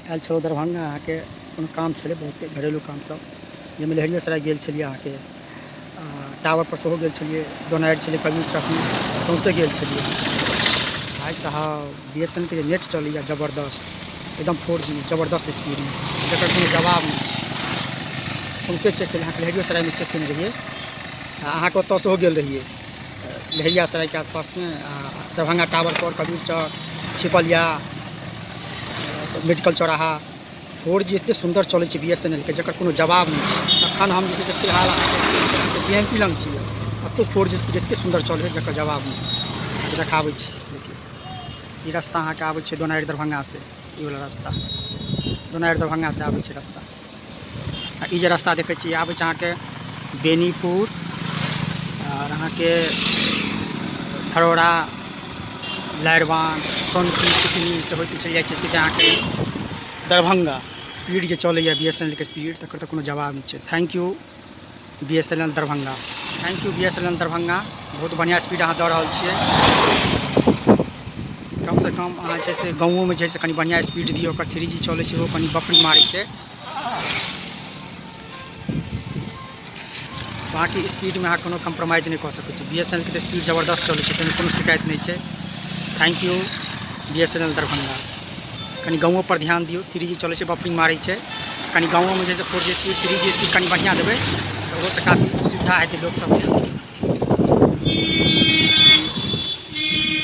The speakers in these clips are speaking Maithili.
आयल छलहुँ दरभंगा अहाँके कोनो काम छलै बहुते घरेलू काम सब जाहिमे लहेरियोसराय गेल छलियै अहाँके टावर पर सेहो गेल छलियै दोनारि छलै कबीर चौकमे सौँसे गेल छलियै। भाइ साहब बी एस एन के जे नेट चलैए जबरदस्त एकदम 4G जबरदस्त स्पीडमे जकर कोनो जवाब नहि सौँसे चेक केलियै अहाँके लहेरियोसरायमे चेक केने रहियै आ अहाँके ओतऽ सेहो गेल रहियै लहेरियासरायके आसपासमे आ दरभंगा टावर पर कबीर चौक छिपलिया मेडिकल चौराहा 4G एतेक सुन्दर चलै छै बी एस एन एल के जकर कोनो जवाब नहि छै। एखन हम जे छै से फिलहाल अहाँके बी एम पी लग छियै, ओतौ 4G speed एतेक सुन्दर चलै छै जकर जवाब नहि। देखाबै छी, देखियौ ई रास्ता अहाँके आबै छै दोनारि दरभंगासँ, ई वला रास्ता दोनारि दरभंगासँ आबै छै रास्ता। आ ई जे रास्ता देखै छियै आबै छै अहाँके बेनीपुर आर अहाँके धरौड़ा लाइरवान सोनकी चिकनी से होइत चलि जाइ छै सीधे अहाँके दरभंगा। स्पीड जे चलैए बी एस एन एल के स्पीड तकर तऽ कोनो जवाब नहि छै। Thank you B S N L Darbhanga, thank you B S N L Darbhanga, बहुत बढ़िआँ स्पीड अहाँ दऽ रहल छियै। कमसँ कम अहाँ जे छै से गाँवोमे जे छै से कनि बढ़िआँ स्पीड दियौ। ओकर 3G चलै छै, ओहो कनि बफरिंग मारै छै। बाँकी स्पीडमे अहाँ कोनो कम्प्रोमाइज नहि कऽ सकै छी। बी एस एन एल के तऽ स्पीड जबरदस्त चलै छै, ताहिमे कोनो शिकायत नहि छै। Thank you B S N L Darbhanga. कनि गाँवोपर ध्यान दियौ, 3G चलै छै, बफरिंग मारै छै। कनि गाँवोमे जे छै 4G speed 3G speed कनि बढ़िआँ देबै तऽ ओहोसँ काफी सुविधा हेतै लोक सबके।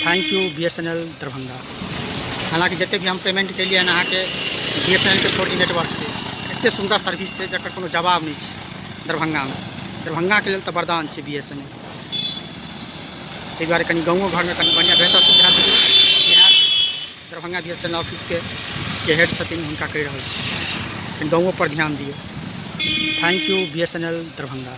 Thank you B S N L Darbhanga. हालाँकि जतेक भी हम पेमेंट केलियै हन अहाँके बी एस एन एल के 4G नेटवर्कसँ, एतेक सुन्दर सर्विस छै जकर कोनो जवाब नहि छै। दरभंगामे, दरभंगाके लेल तऽ वरदान छै बी एस एन एल। ताहि दुआरे कनि गाँवो घरमे कनि बढ़िआँ बेहतर सुविधा दियौ। इएह Darbhanga B S N L ऑफिसके जे हेड छथिन हुनका कहि रहल छी, कनि गाँवोपर ध्यान दियौ। Thank you B S N L Darbhanga.